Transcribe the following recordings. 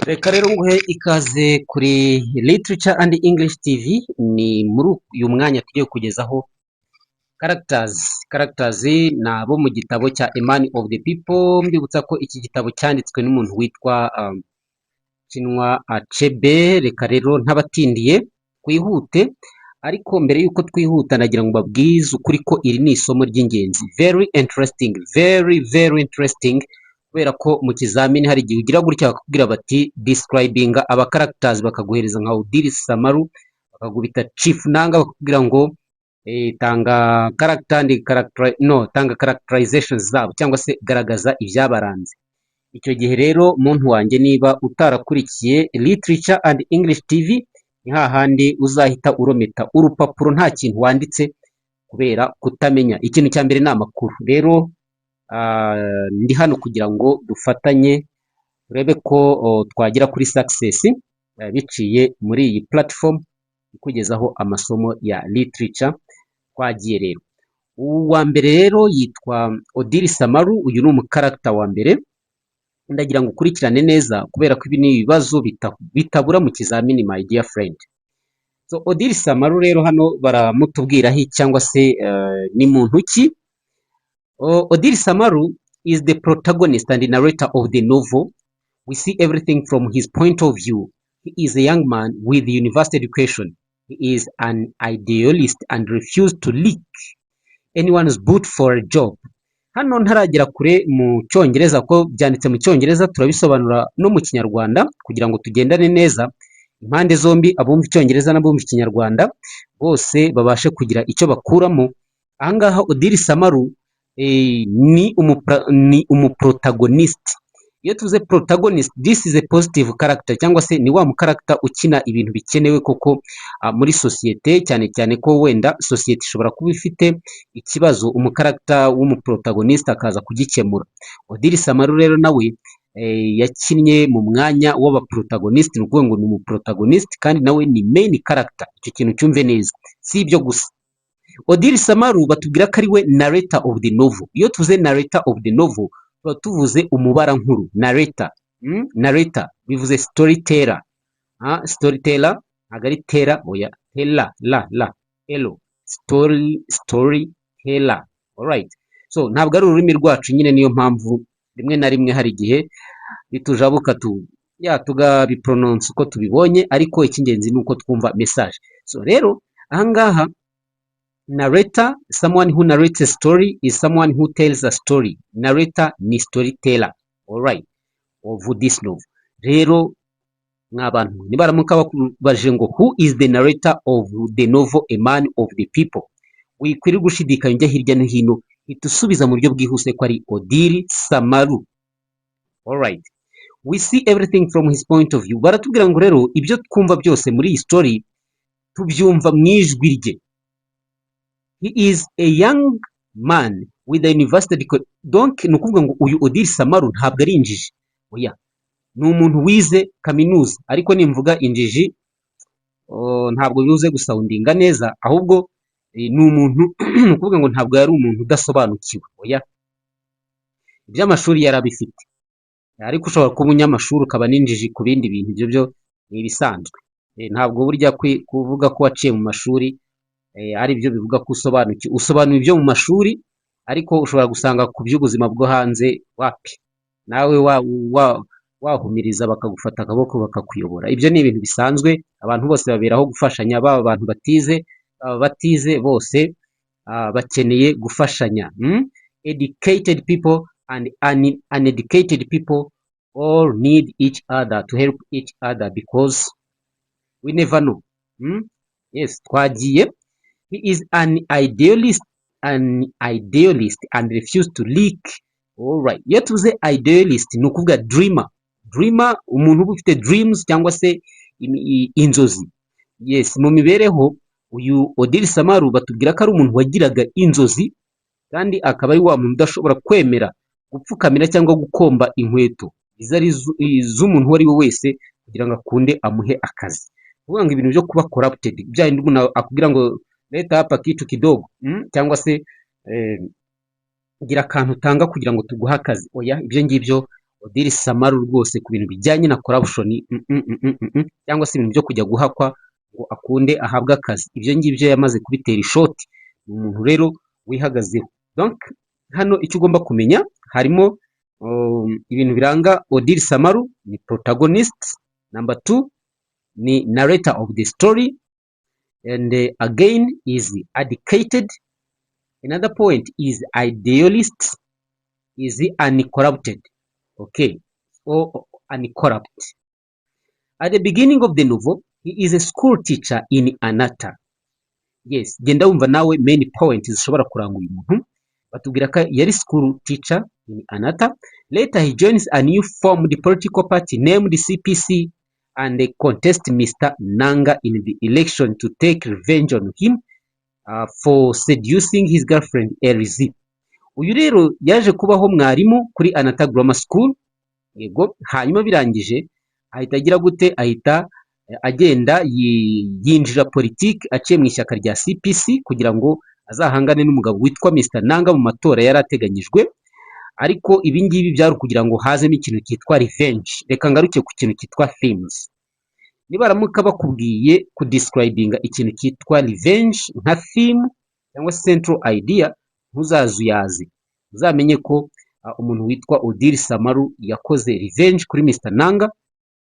Reka rero nguhe ikaze kuri Literature and English TV. Ni muri uyu mwanya tugiye kugezaho characters. Characters ni abo mu gitabo cya A Man of the People. Mbibutsa ko iki gitabo cyanditswe n'umuntu witwa Chinua Achebe. Reka rero ntabatindiye twihute, ariko mbere y'uko twihuta nagira ngo mbabwize ukuri ko iri ni isomo ry'ingenzi, very interesting, very very interesting, kubera ko mu kizamini hari igihe ugira gutya bakakubwira bati "Describing aba characters", bakaguhereza nka Odili Samalu, bakagubita Chief Nanga, bakakubwira ngo tanga character and character, no, tanga characterizations zabo cyangwa se garagaza ibyabaranze. Icyo gihe rero, muntu wanjye, niba utarakurikiye Literature and English TV, ni hahandi uzahita urometa urupapuro nta kintu wanditse kubera kutamenya. Ikintu cya mbere ni amakuru. Rero ndi hano kugira ngo dufatanye turebe ko twagera kuri success biciye muri iyi platform ikugezaho amasomo ya literature. Twagiye rero. Uwa mbere rero yitwa Odili Samalu. Uyu ni umucharacter wa mbere. Ndagira ngo ukurikirane neza kubera ko ibi ni ibibazo bitabura mu kizamini, my dear friend. So Odili Samalu rero hano baramutubwiraho cyangwa se ni muntu ki? Odili Samalu is the protagonist and narrator of the novel. We see everything from his point of view. He is a young man with university education. He is an idealist and refused to lick anyone's boot for a job. Hano ntaragera kure mu Cyongereza, ko byanditse mu Cyongereza, turabisobanura no mu Kinyarwanda kugira ngo tugendane neza impande zombi, abumva Icyongereza n'abumva Ikinyarwanda bose babashe kugira icyo bakuramo. Ahangaha Odili Samalu ni umuprotagonist. Iyo tuvuze protagonist, this is a positive character, cyangwa se ni wa mucharacter ukina ibintu bikenewe koko muri sosiyete, cyane cyane ko wenda sosiyete ishobora kuba ifite ikibazo, umucharacter w'umuprotagonist akaza kugikemura. Odili Samalu rero nawe yakinnye mu mwanya w'abaprotagonist, ni ukuvuga ngo ni umuprotagonist kandi nawe ni main character. Icyo kintu cyumve neza. Si ibyo gusa, Odili Samalu batubwira ko ari we narrator of the novel. Iyo tuvuze narrator of the novel, tuba tuvuze umubarankuru. Narrator, Narrator bivuze storyteller. Storyteller ntabwo ari tera, oya, tela la la elo, story, storyteller. Alright, so ntabwo ari ururimi rwacu nyine, niyo mpamvu rimwe na rimwe hari igihe bitujabuka tu ya tugabipronounce uko tubibonye, ariko icy'ingenzi ni uko twumva message. So rero ahangaha narrator, someone who narrates a story is someone who tells a story. Narrator ni storyteller, alright, of this novel. Rero mwa bantu, nibaramuka bakubajije ngo "Who is the narrator of the novel A Man of the People?", wikwiriye gushidikanya ujya hirya no hino, hita usubiza mu buryo bwihuse ko ari Odili Samalu. Alright, we see everything from his point of view. Baratubwira ngo rero ibyo twumva byose muri iyi story tubyumva mu ijwi rye. He is a young man with a university education. Donc ni ukuvuga ngo uyu Odili Samalu ntabwo ari injiji, oya, ni umuntu wize kaminuza. Ariko nimvuga injiji, oh, ntabwo bibuze gusoundinga neza, ahubwo ni umuntu, ni ukuvuga ngo ntabwo yari umuntu udasobanukiwe, oya, iby'amashuri yarabifite. Ariko ushobora kuba umunyamashuri ukaba n'injiji ku bindi bintu, ibyo byo ni ibisanzwe. Ntabwo burya kuvuga ko waciye mu mashuri ari byo bivuga ko usobanukiwe. Usobanura ibyo mu mashuri, ariko ushobora gusanga ku by'ubuzima bwo hanze wapi, nawe wahumiriza bakagufata akaboko bakakuyobora. Ibyo ni ibintu bisanzwe, abantu bose baberaho gufashanya, baba abantu batize, baba batize, bose bakeneye gufashanya. Educated people and uneducated people all need each other to help each other because we never know. Yes, twagiye. He is an idealist and refused to lick. Alright, iyo tuvuze idealist ni ukuvuga dreamer. Dreamer, umuntu uba ufite dreams cyangwa se inzozi. Yes, mu mibereho uyu Odili Samalu batubwira ko ari umuntu wagiraga inzozi, kandi akaba ari wa muntu udashobora kwemera gupfukamira cyangwa gukomba inkweto izo ari z'umuntu uwo ari we wese kugira ngo akunde amuhe akazi. Kuvuga ngo ibintu byo kuba corrupted, bya bindi umuntu akubwira ngo "Leta hapa kitu kidogo", cyangwa se gira akantu utanga kugira ngo tuguhe akazi, oya, ibyo ngibyo Odili Samalu rwose ku bintu bijyanye na corruption, cyangwa se ibintu byo kujya guhakwa ngo akunde ahabwe akazi, ibyo ngibyo yamaze kubitera ishoti. Ni umuntu rero wihagazeho. Donc hano icyo ugomba kumenya harimo ibintu biranga Odili Samalu: ni protagonist, number two ni narrator of the story, and again is educated, another point is idealist, is uncorrupted, okay, or uncorrupt. At the beginning of the novel, he is a school teacher in Anata. Yes, genda wumva nawe main point zishobora kuranga uyu muntu. Batubwira ko yari school teacher in Anata. Later he joins a new formed political party named CPC and contest Mr. Nanga in the election to take revenge on him for seducing his girlfriend Elsie. Uyu rero yaje kubaho mwarimu kuri Anata Grammar School, yego. Hanyuma birangije ahita agira gute? Ahita agenda yinjira politiki aciye mu ishyaka rya CPC kugira ngo azahangane n'umugabo witwa Mr. Nanga mu matora yari ateganyijwe. Ariko ibi ngibi byari ukugira ngo hazemo ikintu cyitwa revenge. Reka ngaruke ku kintu cyitwa themes. Nibaramuka bakubwiye kudescribinga ikintu cyitwa revenge nka theme cyangwa central idea, ntuzazuyaze, uzamenye ko umuntu witwa Odili Samalu yakoze revenge kuri Mr. Nanga,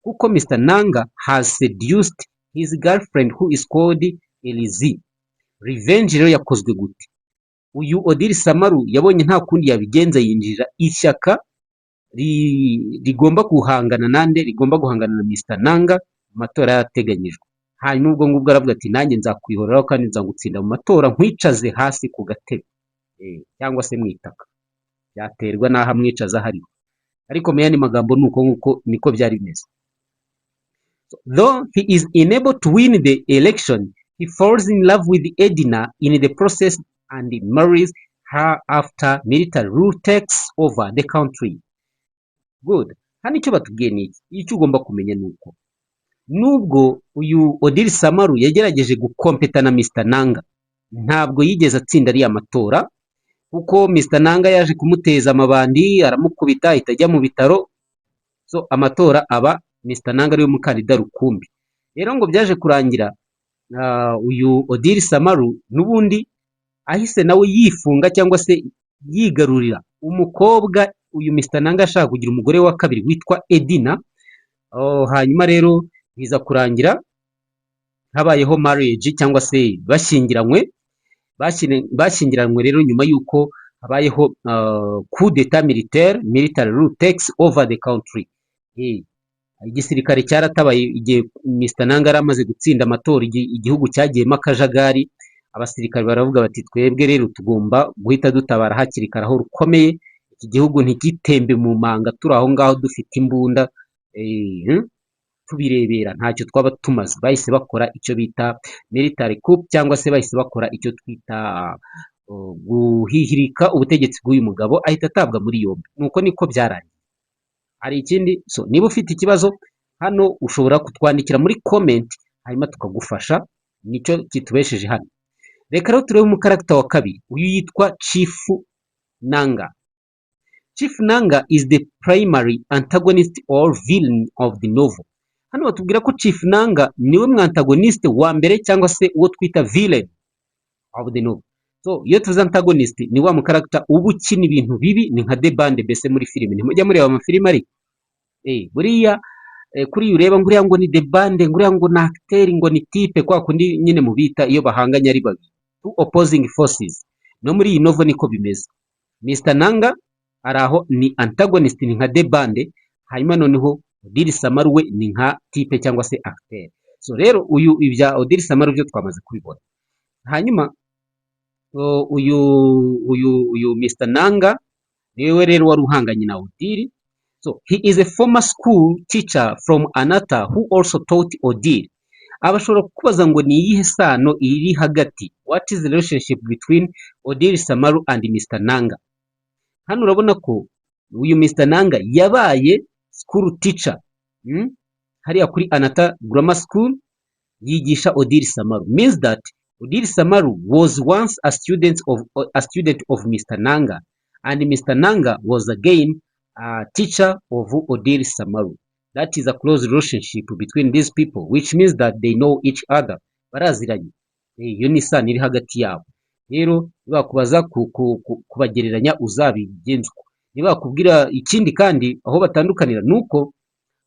kuko Mr. Nanga has seduced his girlfriend who is called Elsie. Revenge rero yakozwe gute? Uyu Odili Samalu yabonye nta kundi yabigenza, yinjira ishyaka rigomba guhangana nande? Rigomba guhangana na Mr. Nanga mu matora yateganyijwe. Hanyuma ubwo ngubwo aravuga ati: "Nanjye nzakwihoreraho kandi nzagutsinda mu matora, nkwicaze hasi ku gatebe cyangwa se mu itaka." Byaterwa n'aho amwicaza hariho, ariko mu yandi magambo ni uko nguko niko byari bimeze. Though he is unable to win the election, he falls in love with Edna in the process and marries her after military rule takes over the country. Good. Hano icyo batubwiye ni iki? Icyo ugomba kumenya ni uko nubwo uyu Odili Samalu yagerageje gukompeta na Mr. Nanga, ntabwo yigeze atsinda ariya matora, kuko Mr. Nanga yaje kumuteza amabandi, aramukubita, ahita ajya mu bitaro. So amatora aba Mr. Nanga ariwe mukandida rukumbi. Rero ngo byaje kurangira uyu Odili Samalu n'ubundi ahise nawe yifunga cyangwa se yigarurira umukobwa uyu Mr. Nanga ashaka kugira umugore wa kabiri witwa Edina. Oh, hanyuma rero biza kurangira habayeho marriage cyangwa se bashyingiranywe. Bashyingiranywe rero nyuma y'uko habayeho coup d'état militaire, military rule takes over the country. Igisirikare cyaratabaye igihe Mr. Nanga yari amaze gutsinda amatora. Igihugu cyagiyemo akajagari. Abasirikare baravuga bati: "Twebwe rero tugomba guhita dutabara hakiri kare aho rukomeye, iki gihugu ntigitembe mu manga turi aho ngaho dufite imbunda tubirebera, ntacyo twaba tumaze." Bahise bakora icyo bita military coup, cyangwa se bahise bakora icyo twita guhihirika ubutegetsi bw'uyu mugabo, ahita atabwa muri yombi. Nuko niko byarangiye. Hari ikindi? So niba ufite ikibazo hano ushobora kutwandikira muri comment, hanyuma tukagufasha. Nicyo kitubesheje hano. Reka rero turebe umucharacter wa kabiri. Uyu yitwa Chief Nanga. Chief Nanga is the primary antagonist or villain of the novel. Hano batubwira ko Chief Nanga niwe mwantagonist wa mbere cyangwa se uwo twita villain of the novel. So iyo tuvuze antagonist, ni wa mucharacter uba ukina ibintu bibi, ni nka the bad mbese muri filime. Ntimujya mureba amafilime? Ariko buriya kuri ureba ngo uriya ngo ni the bad, ngo uriya ngo ni acteur, ngo ni type, kwa kundi nyine mubita iyo bahanganye ari babiri, two opposing forces. No muri iyi novel niko bimeze. Mr Nanga ari aho ni antagonist, ni nka the bad. Hanyuma noneho Odili Samalu we ni nka type cyangwa se acteur. So rero uyu, ibya Odili Samalu byo twamaze kubibona. Hanyuma uyu Mr Nanga niwe rero wari uhanganye na Odili. So he is a former school teacher from Anata who also taught Odili. Abashobora kukubaza ngo ni iyihe sano iri hagati, what is the relationship between Odili Samalu and Mr Nanga? Hano urabona ko uyu Mr Nanga yabaye school teacher, Hariya kuri Anata Grammar School yigisha Odili Samalu, means that Odili Samalu was once a student of Mr Nanga and Mr Nanga was again teacher of Odili Samalu. That is a close relationship between these people, which means that they know each other. Baraziranye. Iyo ni isano iri hagati yabo. Rero nibakubaza kubagereranya, uzabigenza uko. Nibakubwira ikindi kandi aho batandukanira, ni uko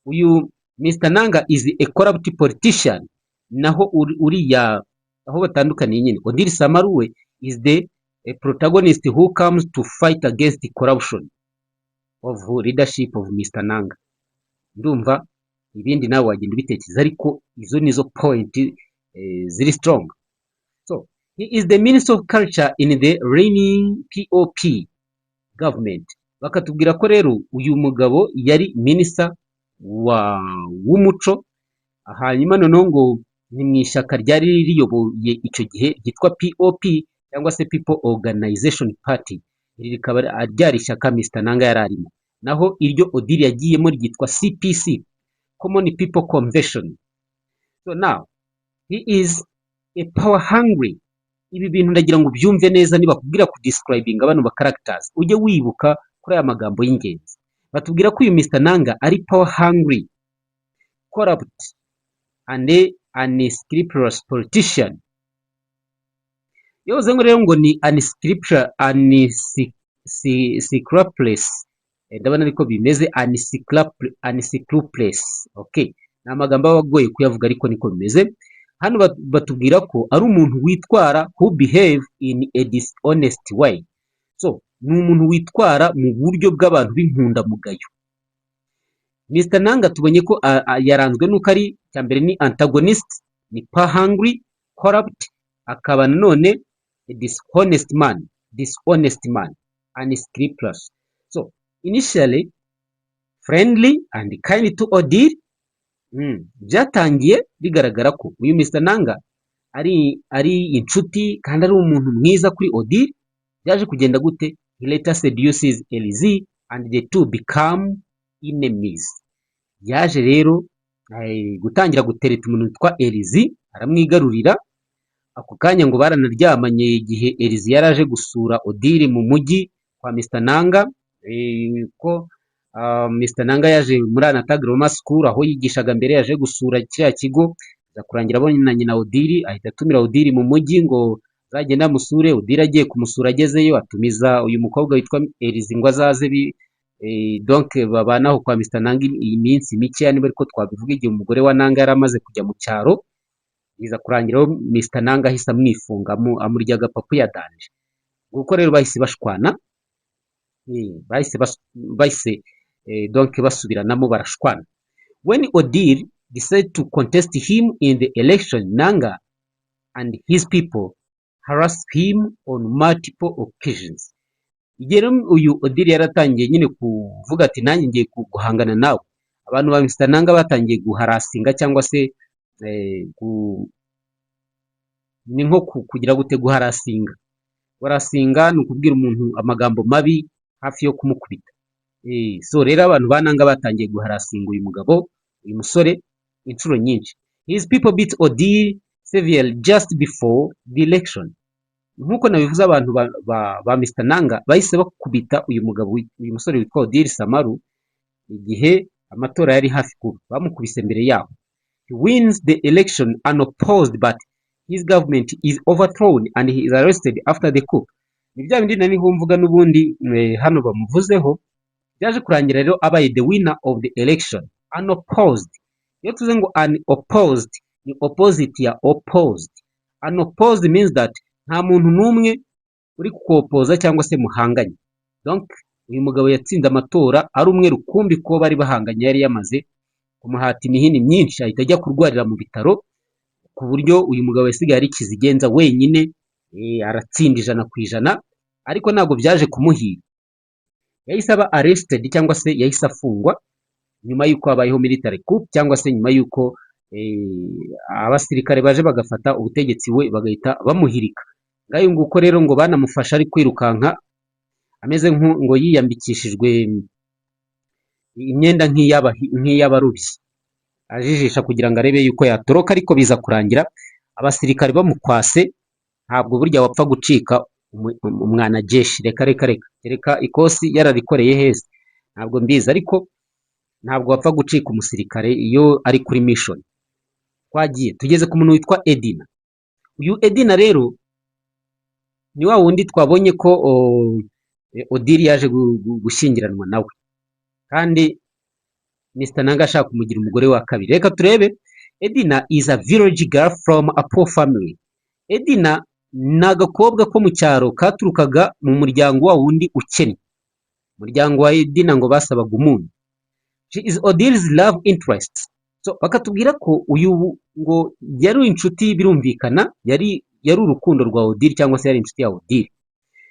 uyu Mr Nanga is a corrupt politician, naho uriya, aho batandukaniye nyine, Odili Samalu we is the a protagonist who comes to fight against corruption of leadership of Mr Nanga. Ndumva ibindi nawe wagenda ubitekereza, ariko izo nizo point ziri strong. So he is the minister of culture in the reigning POP government. Bakatubwira ko rero uyu mugabo yari minisita wa w'umuco, hanyuma noneho ngo ni mu ishyaka ryari riyoboye icyo gihe ryitwa POP cyangwa se People Organization Party. Iri rikaba ryari ishyaka Mr Nanga yari arimo, naho iryo Odili yagiyemo ryitwa CPC, Common People Convention. So now he is a power hungry. Ibi bintu ndagira ngo ubyumve neza. Nibakubwira ku describing bano ba characters, ujye wibuka kuri aya magambo y'ingenzi. Batubwira ko uyu Mr Nanga ari power hungry, corrupt and unscrupulous politician. Iyo bavuze ngo rero ngo ni unscrupulous, ndabona ariko bimeze, unscrupulous, okay, ni amagambo aba agoye kuyavuga, ariko niko bimeze. Hano batubwira ko ari umuntu witwara, who behave in a dishonest way. So ni umuntu witwara mu buryo bw'abantu b'inkundamugayo. Mr Nanga tubonye ko yaranzwe n'uko ari, cya mbere ni antagonist, ni power hungry, corrupt, akaba nanone a dishonest man, dishonest man, unscrupulous. So initially friendly and kind to Odili, byatangiye bigaragara ko uyu Mr Nanga ari inshuti kandi ari umuntu mwiza kuri Odili. Byaje kugenda gute? He later seduces Elsie and the two become enemies. Yaje rero gutangira gutereta umuntu witwa Elsie, aramwigarurira. Ako kanya ngo baranaryamanye igihe Elsie yari aje gusura Odili mu mujyi kwa Mr Nanga, ko Mr Nanga yaje muri Anata Grammar School aho yigishaga mbere, yaje gusura kiriya kigo, aza kurangira abonanye na Odili, ahita atumira Odili mu mujyi ngo azagende amusure. Odili agiye kumusura, agezeyo atumiza uyu mukobwa witwa Elsie ngo azaze donc babane aho kwa Mr Nanga iyi minsi mikeya, niba ariko twabivuga, igihe umugore wa Nanga yari amaze kujya mu cyaro. Biza kurangira aho Mr Nanga ahise amwifunga, amurya agapapu ya danger. Nguko rero bahise bashwana, bahise donc basubiranamo, barashwana. When Odili decided to contest him in the election, Nanga and his people harassed him on multiple occasions. Igihe rero uyu Odili yaratangiye nyine kuvuga ati: "Nanjye ngiye guhangana nawe," abantu ba Mr Nanga batangiye guharassinga cyangwa se ni nko kugira gute, guharassinga. Guharassinga ni ukubwira umuntu amagambo mabi hafi yo kumukubita. So rero abantu ba Nanga batangiye guharassinga uyu mugabo, uyu musore, inshuro nyinshi. His people beat Odili severely just before the election. Nk'uko nabivuze, abantu ba Mr Nanga bahise bakubita uyu mugabo, uyu musore witwa Odili Samalu, igihe amatora yari hafi kuba. Bamukubise mbere yaho. He wins the election unopposed, but his government is overthrown and he is arrested after the coup. Ni bya bindi nari mvuga n'ubundi, hano bamuvuzeho. Byaje kurangira rero abaye the winner of the election unopposed. Iyo tuvuze ngo unopposed, ni opposite ya opposed. Unopposed means that nta muntu n'umwe uri kuopposa cyangwa se muhanganye. Donc uyu mugabo yatsinze amatora ari umwe rukumbi, ko bari bahanganye yari yamaze kumuhata imihini myinshi, ahita ajya kurwarira mu bitaro, ku buryo uyu mugabo yasigaye ari kizigenza wenyine, aratsinda 100%. Ariko ntabwo byaje kumuhira. Yahise aba arrested cyangwa se yahise afungwa nyuma y'uko habayeho military coup, cyangwa se nyuma y'uko abasirikare baje bagafata ubutegetsi, we bagahita bamuhirika. Ngayo nguko rero, ngo banamufasha ari kwirukanka ameze ngo yiyambikishijwe imyenda nk'iy'abarobyi, ajijisha kugira ngo arebe yuko yatoroka, ariko biza kurangira abasirikare bamukwase. Ntabwo burya wapfa gucika umwanajeshi. Reka reka reka, reka, ikosi yararikoreye heza. Ntabwo mbizi, ariko ntabwo wapfa gucika umusirikare iyo ari kuri mission. Twagiye, tugeze ku muntu witwa Edina. Uyu Edina rero ni wa wundi twabonye ko Odili yaje gushyingiranwa nawe, kandi Mr Nanga ashaka kumugira umugore wa kabiri. Reka turebe. Edina is a village girl from a poor family. Edina ni agakobwa ko mu cyaro katurukaga mu muryango wa wundi ukennye. Umuryango wa Edina ngo basabaga umunyu. She is Odili's love interest. So bakatubwira ko uyu ngo yari inshuti, birumvikana yari urukundo rwa Odili cyangwa se yari inshuti ya Odili.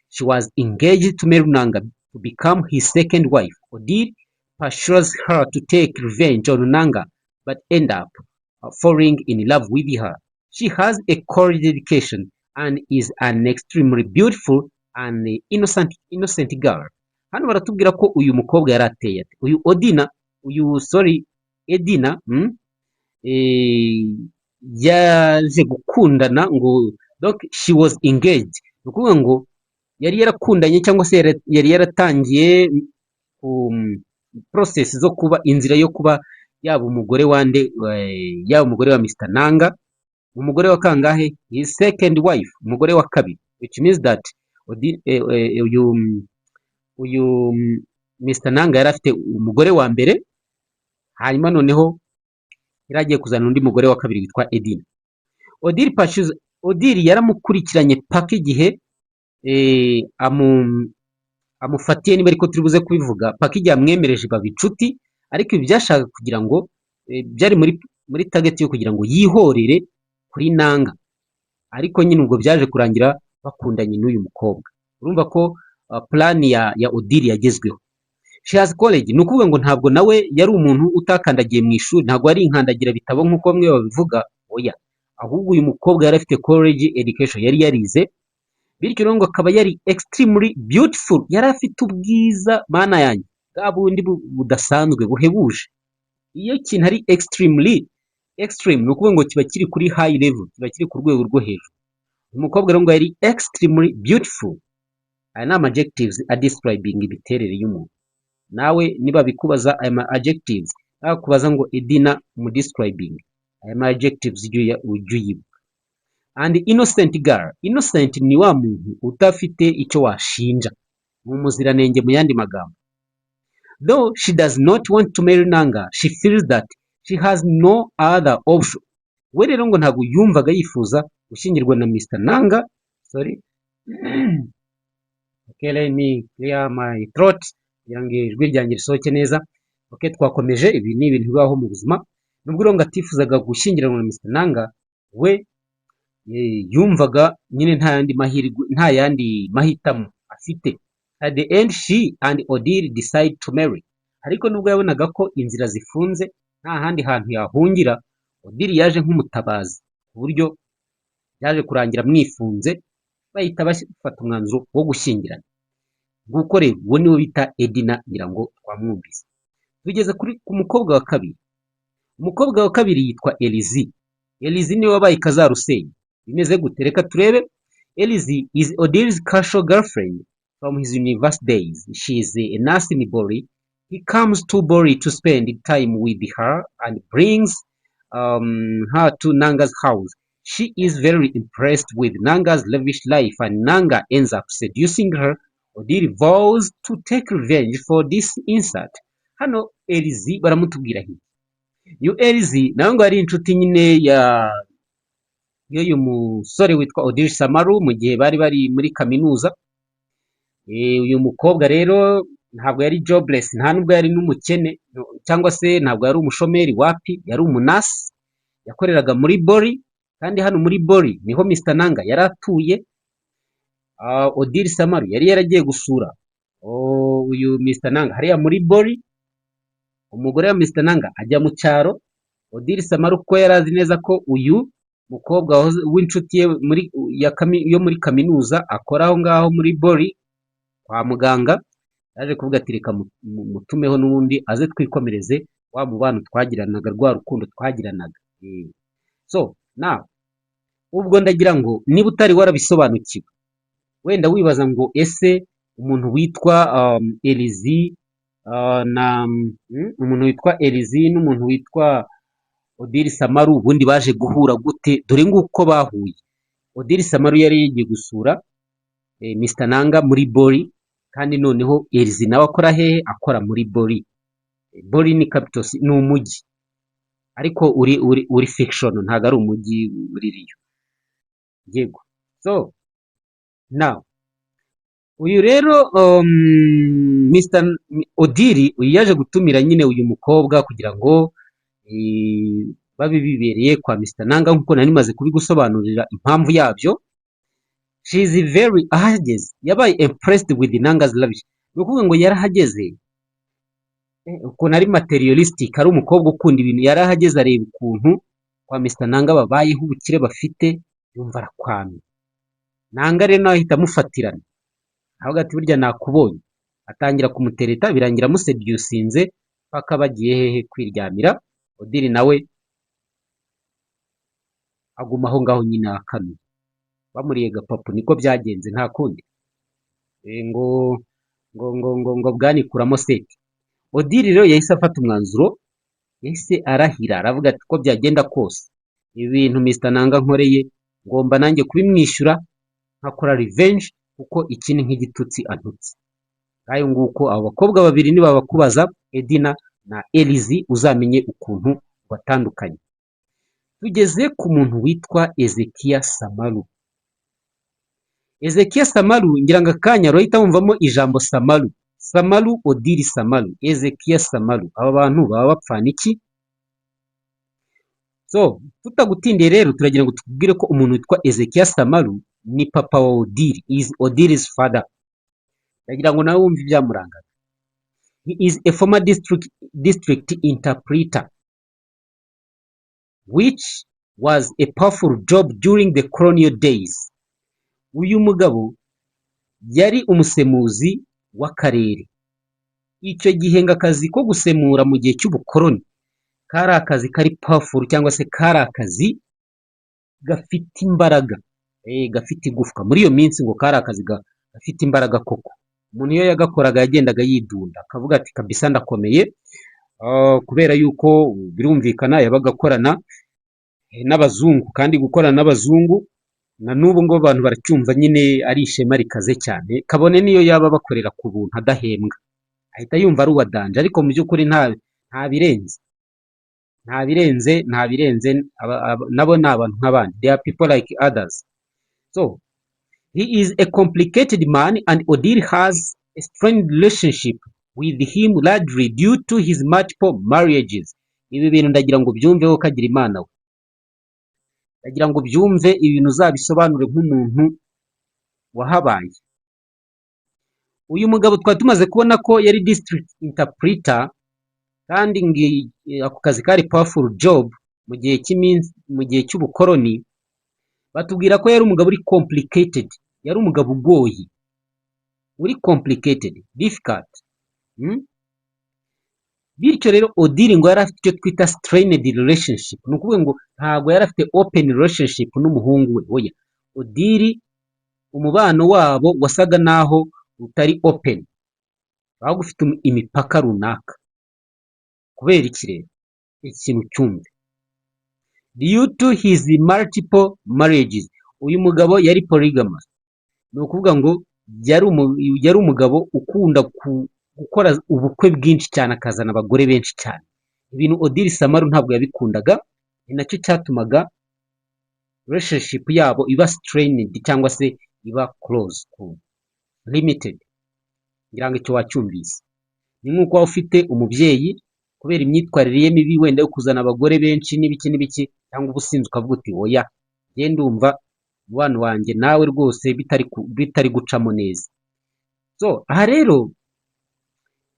She was engaged to marry Nanga to become his second wife. Odili pursues her to take revenge on Nanga, but end up falling in love with her. She has a college education and is an extremely beautiful and innocent girl. Hano baratubwira ko uyu mukobwa yari ateye ate? Uyu Odina, uyu, sorry, Edina, yaje gukundana ngo, donc she was engaged, ni ukuvuga ngo yari yarakundanye cyangwa se yari yaratangiye process zo kuba inzira yo kuba yaba umugore wande, yaba umugore wa Mr Nanga. Umugore wa kangahe? His second wife, umugore wa kabiri, which means that uyu Mr Nanga yari afite umugore wa mbere, hanyuma noneho yari agiye kuzana undi mugore wa kabiri witwa Edina. Odili pursues, Odili yaramukurikiranye paka igihe amufatiye, niba ariko turi buze kubivuga, paka igihe amwemereje baba inshuti. Ariko ibi byashaka kugira ngo byari muri target yo kugira ngo yihorere kuri Nanga, ariko nyine ubwo byaje kurangira bakundanye n'uyu mukobwa. Urumva ko plan ya Odili yagezweho. She has college, ni ukuvuga ngo ntabwo nawe yari umuntu utakandagiye mu ishuri, ntabwo yari inkandagira bitabo nk'uko bamwe babivuga, oya, ahubwo uyu mukobwa yari afite college education, yari yarize. Bityo rero ngo akaba yari extremely beautiful, yari afite ubwiza, mana yanjye, bwa bundi budasanzwe, buhebuje. Iyo ikintu ari extremely, extreme, ni ukuvuga ngo kiba kiri kuri high level, kiba kiri ku rwego rwo hejuru. Uyu mukobwa rero ngo yari extremely beautiful. Aya ni ama adjectives adescribing imiterere y'umuntu. Nawe niba bikubaza aya ma adjectives, bakubaza ngo Edina mu describing, aya ma adjectives ujye uyibuka. And innocent girl, innocent ni wa muntu udafite icyo washinja, ni umuziranenge mu yandi magambo. Though she does not want to marry Nanga, she feels that she has no other option. We rero ngo ntabwo yumvaga yifuza gushyingirwa na Mr Nanga. Sorry, okay, let me clear my throat kugira ngo ijwi ryanjye risohoke neza. Okay, twakomeje. Ibi ni ibintu bibaho mu buzima. Nubwo rero ngo atifuzaga gushyingiranwa na Mr Nanga, we yumvaga nyine nta yandi mahirwe, nta yandi mahitamo afite. At the end, she and Odili decide to marry. Ariko nubwo yabonaga ko inzira zifunze, nta handi hantu yahungira, Odili yaje nk'umutabazi, ku buryo byaje kurangira mwifunze, bahita bafata umwanzuro wo gushyingirana. Nguko rero, uwo niwe bita Edina, ngira ngo twamwumvise. Tugeze kuri ku mukobwa wa kabiri. Umukobwa wa kabiri yitwa Elizi. Elizi niwe wabaye kazarusenya. Bimeze gute? Reka turebe. Elizi is Odili's casual girlfriend from his university days. She is a nurse in Bori. He comes to Bori to spend time with her and brings her to Nanga's house. She is very impressed with Nanga's lavish life, and Nanga ends up seducing her. Odili vows to take revenge for this insult. Hano Elizi baramutubwira hirya. Uyu Elizi nawe ngo yari inshuti nyine ya y'uyu musore witwa Odili Samalu mu gihe bari bari muri kaminuza. Uyu mukobwa rero ntabwo yari jobless, nta nubwo yari n'umukene cyangwa se ntabwo yari umushomeri, wapi, yari umunasi, yakoreraga muri Bori, kandi hano muri Bori niho Mr Nanga yari atuye. Odili Samalu yari yaragiye gusura uyu Mr Nanga hariya muri Bori. Umugore wa Mr Nanga ajya mu cyaro. Odili Samalu, kuko yari azi neza ko uyu mukobwa w'inshuti ye yo muri kaminuza akora aho ngaho muri Bori kwa muganga, yaje kuvuga ati: "Reka mutumeho n'ubundi aze twikomereze wa mubano twagiranaga, rwa rukundo twagiranaga." So now, ubwo ndagira ngo niba utari warabisobanukiwe, wenda wibaza ngo ese umuntu witwa Elizi na umuntu witwa Elizi n'umuntu witwa Odili Samalu ubundi baje guhura gute? Dore nguko bahuye. Odili Samalu yari yagiye gusura Mr Nanga muri Bori, kandi noneho Elizi nawe akora hehe? Akora muri Bori. Bori ni capital, ni umujyi ariko uri fiction, ntabwo ari umujyi uri real. Yego, so now uyu rero Mr Odili, uyu yaje gutumira nyine uyu mukobwa kugira ngo babe bibereye kwa Mr Nanga, nk'uko nari maze kubigusobanurira impamvu yabyo. She is very, ahageze yabaye impressed with Nanga's lavish, ni ukuvuga ngo yarahageze, ukuntu ari materialistic, ari umukobwa ukunda ibintu, yarahageze areba ukuntu kwa Mr Nanga babayeho, ubukire bafite, yumva arakwamye. Nanga rero nawe ahita amufatirana, avuga ati: "Burya nakubonye." Atangira kumutereta, birangira amuseducinze paka bagiye hehe? Kwiryamira. Odili nawe aguma aho ngaho nyine akanuye, bamuriye gapapu. Niko byagenze, nta kundi. Ngo bwanikuramo seti. Odili rero yahise afata umwanzuro, yahise arahira, aravuga ati: "Uko byagenda kose, ibi bintu Mr Nanga nkoreye ngomba nanjye kubimwishyura, nkakora revenge, kuko iki ni nk'igitutsi antutse." Ngayo nguko, abo bakobwa babiri nibabakubaza, Edina na Elizi, uzamenye ukuntu batandukanye. Tugeze ku muntu witwa Ezekiya Samalu. Ezekiya Samalu, ngira ngo akanya urahita wumvamo ijambo Samalu. Samalu, Odili Samalu, Ezekiya Samalu, aba bantu baba bapfana iki? So tutagutindiye rero, turagira ngo tukubwire ko umuntu witwa Ezekiya Samalu ni papa wa Odili, is Odili's father. Ndagira ngo nawe wumve ibyamurangaga. He is a former district interpreter, which was a powerful job during the colonial days. Uyu mugabo yari umusemuzi w'akarere. Icyo gihe ngo akazi ko gusemura mu gihe cy'ubukoloni kari akazi kari powerful, cyangwa se kari akazi gafite imbaraga, gafite igufwa. Muri iyo minsi ngo kari akazi gafite imbaraga koko. Umuntu iyo yagakoraga yagendaga yidunda, akavuga ati: "Kabisa ndakomeye," kubera yuko birumvikana yabaga akorana n'abazungu, kandi gukorana n'abazungu na n'ubu ngo abantu baracyumva nyine ari ishema rikaze cyane, kabone n'iyo yaba bakorera ku buntu adahembwa, ahita yumva ari uwa danger. Ariko mu by'ukuri nta birenze, nta birenze, nta birenze, nabo ni abantu nk'abandi, they are people like others. So he is a complicated man, and Odili has a strained relationship with him, largely due to his multiple marriages. Ibi bintu ndagira ngo byumveho, kagira Imana we. Ndagira ngo byumve, ibintu uzabisobanure nk'umuntu wahabaye. Uyu mugabo twari tumaze kubona ko yari district interpreter, kandi ako kazi kari powerful job mu gihe cy'iminsi, mu gihe cy'ubukoloni. Batubwira ko yari umugabo uri complicated, yari umugabo ugoye, uri complicated, difficult. Bityo rero Odili ngo yari afite icyo twita strained relationship, ni ukuvuga ngo ntabwo yari afite open relationship n'umuhungu we. Oya, Odili umubano wabo wasaga naho utari open, wabaga ufite imipaka runaka. Kubera iki rero? Ikintu cyumve: due to his multiple marriages, uyu mugabo yari polygamous, ni ukuvuga ngo yari umugabo ukunda gukora ubukwe bwinshi cyane, akazana abagore benshi cyane. Ibintu Odili Samalu ntabwo yabikundaga, ni nacyo cyatumaga relationship yabo iba strained cyangwa se iba close, limited. Ngira ngo icyo wacyumvise. Ni nk'uko waba ufite umubyeyi, kubera imyitwarire ye mibi wenda yo kuzana abagore benshi n'ibiki n'ibiki, cyangwa ubusinzi, ukavuga uti: "Oya, njye ndumva umubano wanjye nawe rwose bitari gucamo neza." So aha rero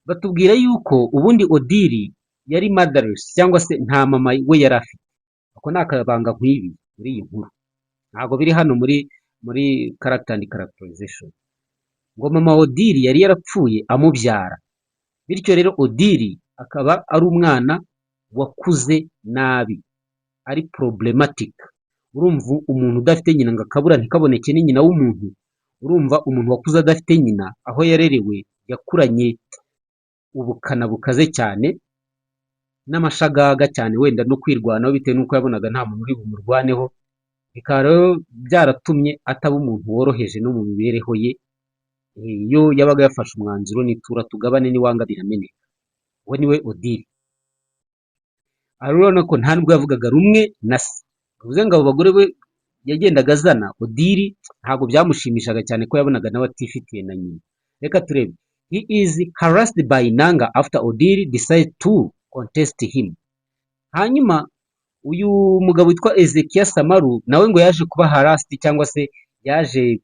batubwira yuko ubundi Odili yari motherless, cyangwa se nta mama we yari afite. Ako ni akabanga nk'ibi muri iyi nkuru, ntabwo biri hano muri character and characterization. Ngo mama Odili yari yarapfuye amubyara, bityo rero Odili akaba ari umwana wakuze nabi, ari problematic. Urumva umuntu udafite nyina, ngo akabura ntikaboneke, ni nyina w'umuntu. Urumva umuntu wakuze adafite nyina, aho yarerewe, yakuranye Ubukana bukaze cyane n'amashagaga cyane, wenda no kwirwanaho bitewe n'uko yabonaga nta muntu uri bumurwaneho, bikaba rero byaratumye ataba umuntu woroheje no mu mibereho ye. Iyo yabaga yafashe umwanzuro, nitura tugabane, niwanga birameneka. Uwo niwe Odili. Aha urabona ko nta nubwo yavugaga rumwe na se, bivuze ngo abo bagore be yagendaga azana, Odili ntabwo byamushimishaga cyane, ko yabonaga nawe atifitiye na nyina. Reka turebe. He is harassed by Nanga after Odili decide to contest him. Hanyuma uyu mugabo witwa Ezekiel Samalu nawe ngo yaje kuba harassed, cyangwa se yaje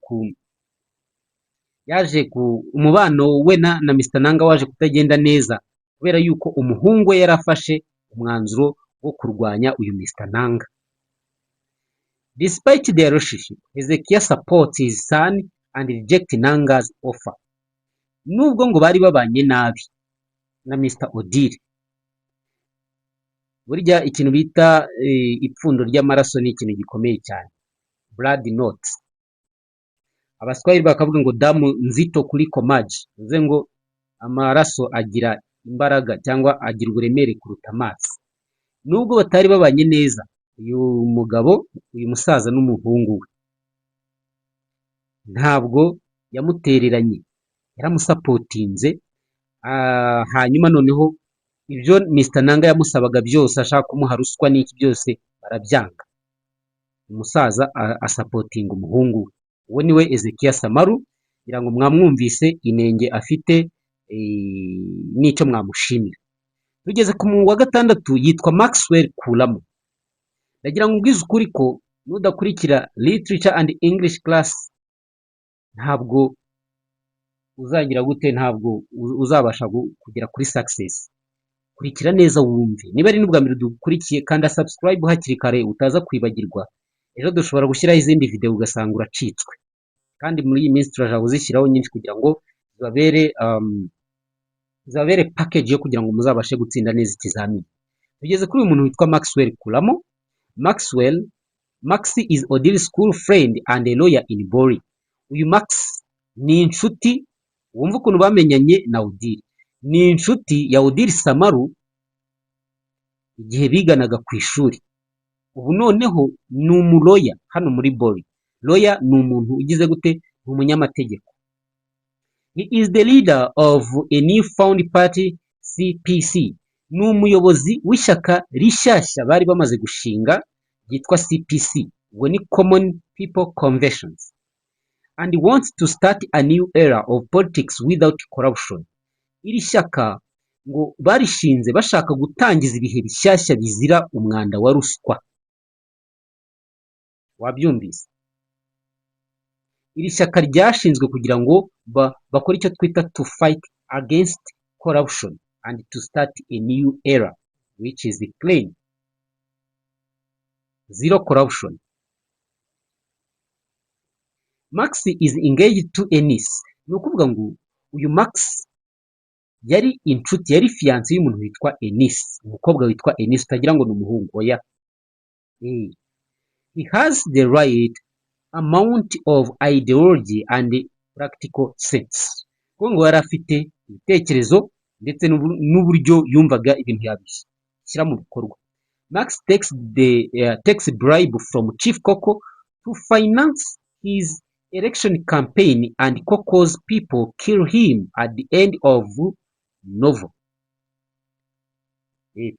ku umubano we na Mr Nanga waje kutagenda neza, kubera yuko umuhungu we yarafashe umwanzuro wo kurwanya uyu Mr Nanga. Despite their relationship, Hezekiah supports his son and reject Nanga's offer. Nubwo ngo bari babanye nabi na Mr Odili, burya ikintu bita ipfundo ry'amaraso ni ikintu gikomeye cyane, blood knot. Abaswahili bakavuga ngo "damu nzito kuliko maji", bivuze ngo amaraso agira imbaraga cyangwa agira uburemere kuruta amazi. Nubwo batari babanye neza, uyu mugabo, uyu musaza n'umuhungu we, ntabwo yamutereranye, yaramusupportinze. Hanyuma noneho ibyo Mr Nanga yamusabaga byose, ashaka kumuha ruswa n'iki byose, barabyanga. Umusaza asupportinga umuhungu we. Uwo niwe Ezekiel Samalu. Kugira ngo mwamwumvise inenge afite n'icyo mwamushimira. Tugeze ku wa gatandatu, yitwa Maxwell Kulamo. Ndagira ngo ubwize ukuri ko nudakurikira Literature and English class, ntabwo uzagira gute, ntabwo uzabasha kugera kuri success. Kurikira neza wumve. Niba ari n'ubwa mbere dukurikiye, kanda subscribe hakiri kare utaza kwibagirwa. Ejo dushobora gushyiraho izindi video ugasanga uracitswe, kandi muri iyi minsi turashaka kuzishyiraho nyinshi kugira ngo zibabere package yo kugira ngo muzabashe gutsinda neza ikizamini. Tugeze kuri uyu muntu witwa Maxwell Kulamo. Maxwell, Max, is Odili school friend and a lawyer in Bori. Uyu Max ni inshuti, wumva ukuntu bamenyanye na Odili, ni inshuti ya Odili Samalu igihe biganaga ku ishuri. Ubu noneho ni umulawyer hano muri Bori. Lawyer ni umuntu ugize gute? Ni umunyamategeko. He is the leader of a new found party, CPC. Ni umuyobozi w'ishyaka rishyashya bari bamaze gushinga ryitwa CPC, ubwo ni Common People Conventions, and wants to start a new era of politics without corruption. Iri shyaka ngo barishinze bashaka gutangiza ibihe bishyashya bizira umwanda wa ruswa. Wabyumvise? Iri shyaka ryashinzwe kugira ngo bakore icyo twita to fight against corruption and to start a new era which is clean, zero corruption. Max is engaged to Eunice. Ni ukuvuga ngo uyu Max yari inshuti, yari fiancé y'umuntu witwa Eunice, umukobwa witwa Eunice, utagira ngo ni umuhungu, oya. He has the right amount of ideology and practical sense, kuko ngo yari afite ibitekerezo ndetse n'uburyo yumvaga ibintu yabishyira mu bikorwa. Max takes bribe from Chief Koko to finance his election campaign, and Koko's people kill him at the end of novel.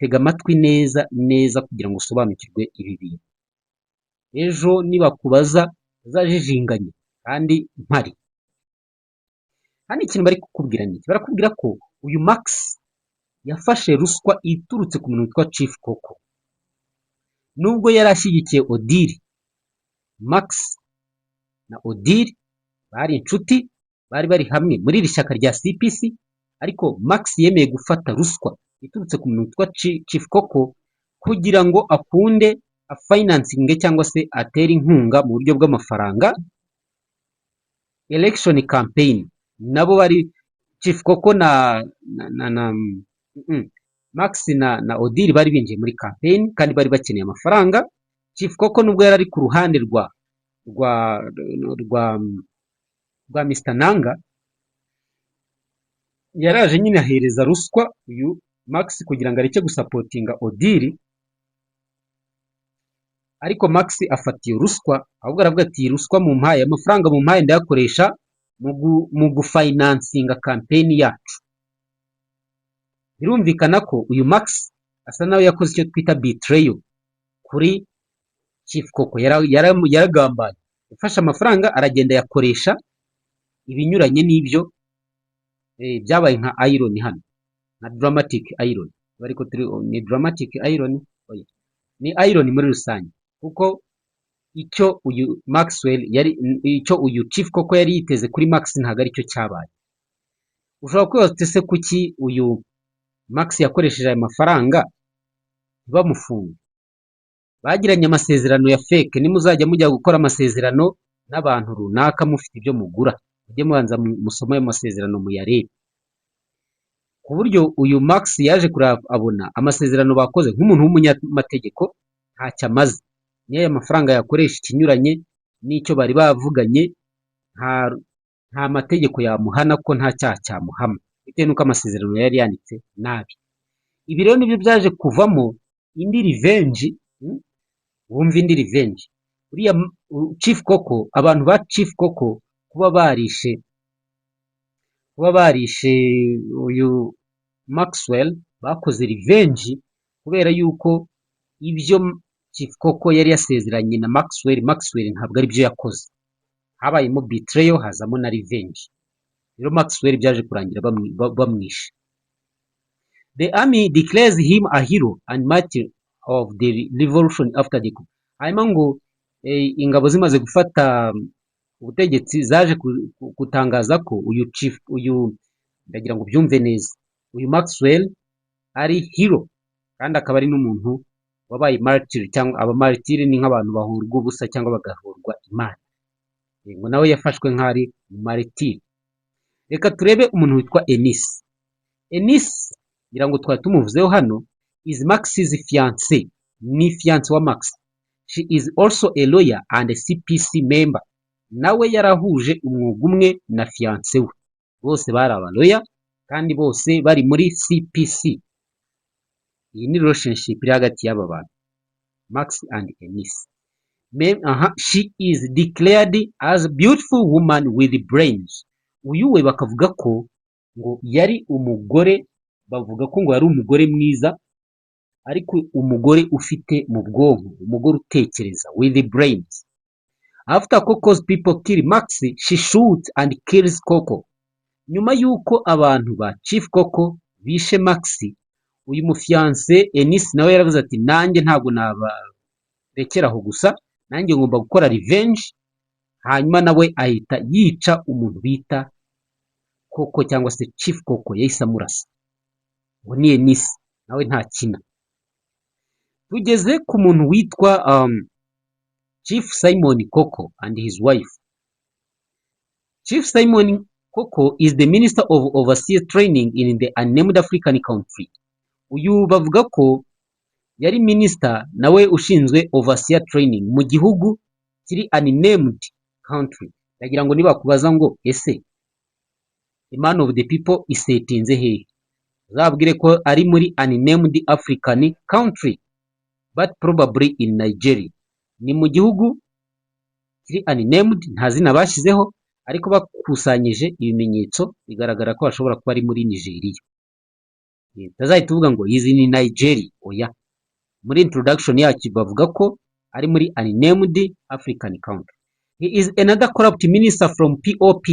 Tega amatwi neza neza kugira ngo usobanukirwe ibi bintu. Ejo nibakubaza uzajijinganye kandi mpari. Hano ikintu bari kukubwira ni iki? Barakubwira ko uyu Max yafashe ruswa iturutse ku muntu witwa Chief Koko. Nubwo yari ashyigikiye Odili, Max na Odili bari inshuti, bari bari hamwe muri iri shyaka rya CPC, ariko Max yemeye gufata ruswa iturutse ku muntu witwa Chief Koko kugira ngo akunde afinancinge cyangwa se atere inkunga mu buryo bw'amafaranga election campaign. Nabo bari Chief Koko na Max na Odili bari binjiye muri campaign kandi bari bakeneye amafaranga. Chief Koko, nubwo yari ari ku ruhande rwa Mr Nanga, Yaraje nyine ahereza ruswa uyu Max kugira ngo areke gusupportinga Odili, ariko Max afata iyo ruswa, ahubwo aravuga ati: "Iyi ruswa mumpaye, amafaranga mumpaye, ndayakoresha mu gufinancinga campaign yacu." Birumvikana ko uyu Max asa nawe yakoze icyo twita betrayal kuri Chief Koko. Yaragambanye, yafashe amafaranga aragenda ayakoresha ibinyuranye n'ibyo. Byabaye nka irony hano, nka dramatic irony, ariko turi ni dramatic irony, oya, ni irony muri rusange, kuko icyo uyu Maxwell yari, icyo uyu Chief Koko yari yiteze kuri Max ntabwo aricyo cyabaye. Ushobora kwibaza uti: "Ese kuki uyu Max yakoresheje aya mafaranga ntibamufunge?" Bagiranye amasezerano ya fake. Nimuzajya mujya gukora amasezerano n'abantu runaka mufite ibyo mugura, mujye mubanza musome ayo masezerano, muyarebe, ku buryo uyu Max yaje kureba abona amasezerano bakoze, nk'umuntu w'umunyamategeko ntacyo amaze. Niyo aya mafaranga yakoresha ikinyuranye n'icyo bari bavuganye, nta mategeko yamuhana, ko nta cyaha cyamuhama, bitewe n'uko amasezerano yari yanditse nabi. Ibi rero nibyo byaje kuvamo indi revenge. Wumva indi revenge, uriya Chief Koko, abantu ba Chief Koko kuba barishe uyu Maxwell, bakoze revenge kubera yuko ibyo Chief Koko yari yasezeranye na Maxwell, Maxwell ntabwo aribyo yakoze. Habayemo betrayal, hazamo na revenge. Rero Maxwell byaje kurangira bamwishe. The army declares him a hero and martyr of the revolution after the coup. Hanyuma ngo ingabo zimaze gufata ubutegetsi zaje gutangaza ko uyu chief, uyu, ndagira ngo ubyumve neza, uyu Maxwell ari hero kandi akaba ari n'umuntu wabaye martyr, cyangwa aba martyr ni nk'abantu bahorwa ubusa cyangwa bagahorwa Imana. Ngo nawe yafashwe nk'aho ari martyr. Reka turebe umuntu witwa Eunice. Eunice, ngira ngo twari tumuvuzeho hano, is Max's fiancée, ni fiancé wa Max. She is also a lawyer and a CPC member. Nawe yarahuje umwuga umwe na fiancé we, bose bari abaloya kandi bose bari muri CPC. Iyi ni relationship iri hagati y'aba bantu, Max and Eunice. Aha, she is declared as a beautiful woman with brains. Uyu we bakavuga ko ngo yari umugore, bavuga ko ngo yari umugore mwiza, ariko umugore ufite mu bwonko, umugore utekereza, with brains. After Koko's people kill Max, she shoots and kills Koko. Nyuma y'uko abantu ba Chief Koko bishe Max, uyu mufiancé Eunice nawe yaravuze ati: "Nanjye ntabwo nabarekera aho gusa, nanjye ngomba gukora revenge." Hanyuma nawe ahita yica umuntu bita Koko cyangwa se Chief Koko, yahise amurasa. Ngo ni Eunice, nawe ntakina. Tugeze ku muntu witwa Chief Simon Koko and his wife. Chief Simon Koko is the minister of overseas training in the unnamed African country. Uyu bavuga ko yari minisita nawe ushinzwe overseer training mu gihugu kiri unnamed country. Ndagira ngo nibakubaza ngo: "Ese A Man of the People isettinze hehe?" uzabwire ko ari muri unnamed African country, but probably in Nigeria. Ni mu gihugu kiri unnamed, nta zina bashyizeho, ariko bakusanyije ibimenyetso bigaragara ko hashobora kuba ari muri Nigeria. Utazahita uvuga ngo izi ni Nigeria, oya. Muri introduction yacu bavuga ko ari muri unnamed African country. He is another corrupt minister from POP.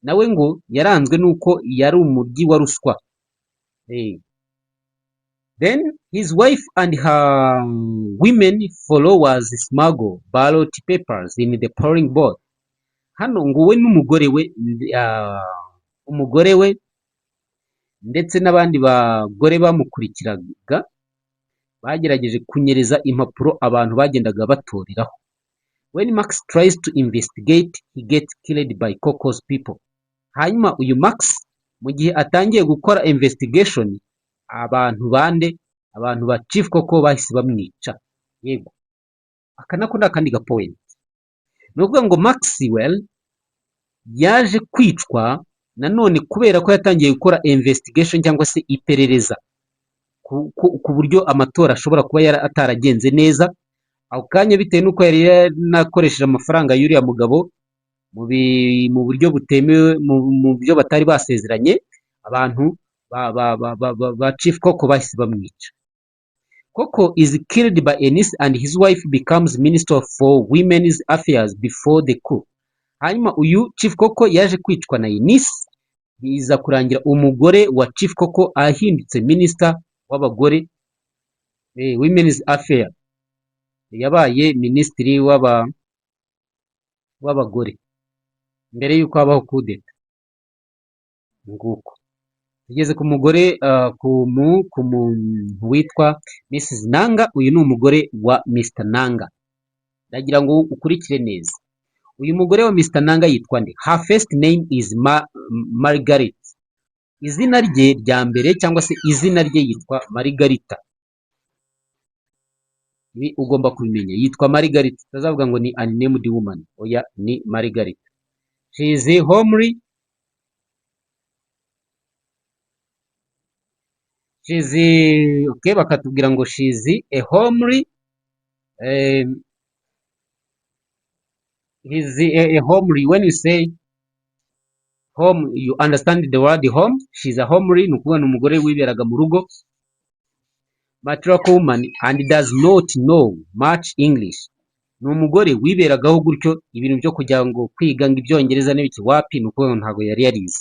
Nawe ngo yaranzwe n'uko yari umuryi wa ruswa. Then his wife and her women followers smuggle ballot papers in the polling booth. Hano ngo we n'umugore we, umugore we ndetse n'abandi bagore bamukurikiraga bagerageje kunyereza impapuro abantu bagendaga batoreraho. When Max tries to investigate, he gets killed by Koko's people. Hanyuma uyu Max mu gihe atangiye gukora investigation, abantu bande, abantu ba Chief Koko bahise bamwica. Yego, aka nako ni akandi ga point. Ni ukuvuga ngo Maxwell yaje kwicwa Nanone kubera ko yatangiye gukora investigation cyangwa se iperereza ku buryo amatora ashobora kuba yari ataragenze neza ako kanya, bitewe n'uko yari yanakoresheje amafaranga y'uriya mugabo mu buryo butemewe, mu byo batari basezeranye, abantu ba Chief Koko bahise bamwica. Koko is killed by Eunice and his wife becomes Minister for Women's Affairs before the coup. Hanyuma uyu Chief Koko yaje kwicwa na Eunice, biza kurangira umugore wa Chief Koko ahindutse Minister w'abagore, Women's Affairs, yabaye minisitiri w'abagore mbere y'uko habaho kudeta. Nguko tugeze ku mugore, ku muntu witwa Mrs Nanga. Uyu ni umugore wa Mr Nanga. Ndagira ngo ukurikire neza. Uyu mugore wa Mr Nanga yitwa nde? Her first name is Margaret. Izina rye rya mbere cyangwa se izina rye yitwa Margarita. Ibi ugomba kubimenya, yitwa Margarita. Utazavuga ngo ni unnamed woman, oya, ni Margarita. She is homely. She's, okay, bakatubwira ngo she is a homely, he's a homely. When you say home, you understand the word home. She's a homely, ni ukuvuga ni umugore wiberaga mu rugo, matriarchal woman, and does not know much English. Ni umugore wiberagaho gutyo, ibintu byo kugira ngo kwiga ngo ibyongereza n'ibiki, wapi, ni ukuvuga ngo ntabwo yari yarize.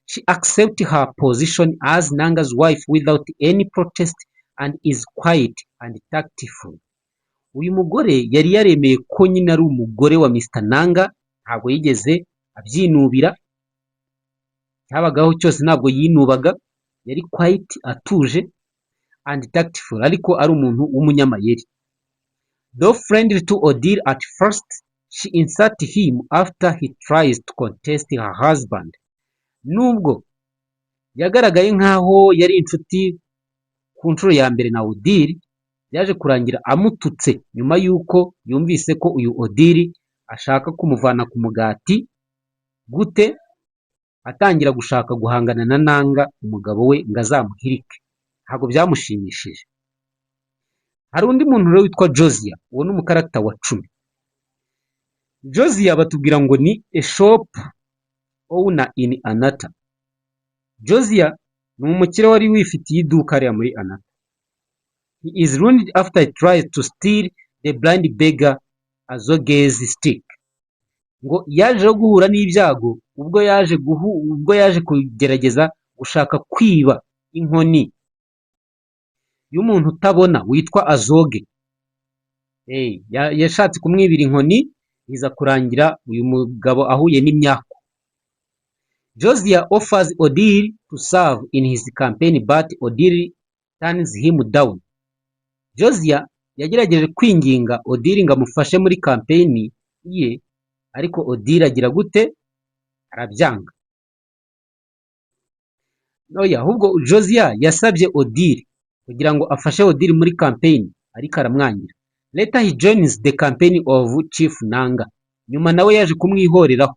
She accepts her position as Nanga's wife without any protest and is quiet and tactful. Uyu mugore yari yaremeye ko nyine ari umugore wa Mr Nanga, ntabwo yigeze abyinubira, cyabagaho cyose ntabwo yinubaga, yari quiet, atuje, and tactful, ariko ari umuntu w'umunyamayeri. Though friendly to Odili at first, she insults him after he tries to contest her husband. Nubwo yagaragaye nk'aho yari inshuti ku nshuro ya mbere na Odili, byaje kurangira amututse nyuma y'uko yumvise ko uyu Odili ashaka kumuvana ku mugati gute, atangira gushaka guhangana na Nanga umugabo we ngo azamuhirike. Ntabwo byamushimishije. Hari undi muntu rero witwa Josiah, uwo ni umucharacter wa 10. Josiah batubwira ngo ni a shop owner in Anata. Josiah ni umukire wari wifitiye iduka hariya muri Anata. He is ruined after he tries to steal the blind beggar Azoge's stick. Ngo yaje guhura n'ibyago ubwo yaje kugerageza gushaka kwiba inkoni y'umuntu utabona witwa Azoge. Yashatse kumwibira inkoni, iza kurangira uyu mugabo ahuye n'imyaku. Josiah offers Odili to serve in his campaign, but Odili turns him down. Josiah yagerageje kwinginga Odili ngo amufashe muri campaign ye, ariko Odili agira gute? Arabyanga. Oya, ahubwo Josiah yasabye Odili kugira ngo afashe Odili muri campaign, ariko aramwangira. Later he joins the campaign of Chief Nanga. Nyuma nawe yaje kumwihoreraho.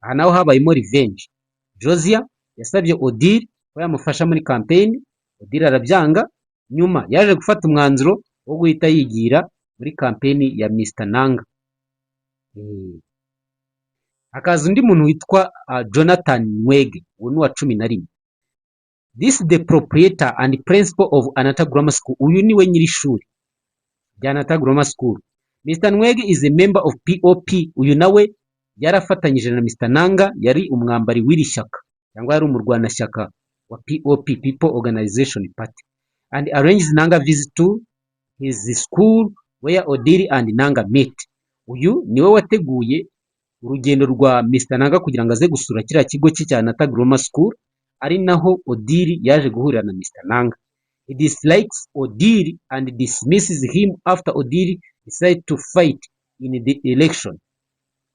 Aha naho habayemo revenge. Josiah yasabye Odili ko yamufasha muri campaign, Odili arabyanga. Nyuma yaje gufata umwanzuro wo guhita yigira muri campaign ya Mr Nanga. Hakaza undi muntu witwa Jonathan Nwege, uwo ni uwa 11. This is the proprietor and principal of Anata Grammar School. Uyu niwe nyir'ishuri rya Anata Grammar School. Mr Nwege is a member of POP. Uyu nawe yarafatanyije na Mr Nanga, yari umwambari w'iri shyaka cyangwa yari umurwanashyaka wa POP, People Organization Party, and arranges Nanga visit to his school where Odili and Nanga meet. Uyu niwe wateguye urugendo rwa Mr Nanga kugira ngo aze gusura kiriya kigo cye cya Anata Grammar School, ari naho Odili yaje guhurira na Mr Nanga. He dislikes Odili and dismisses him after Odili decided to fight in the election.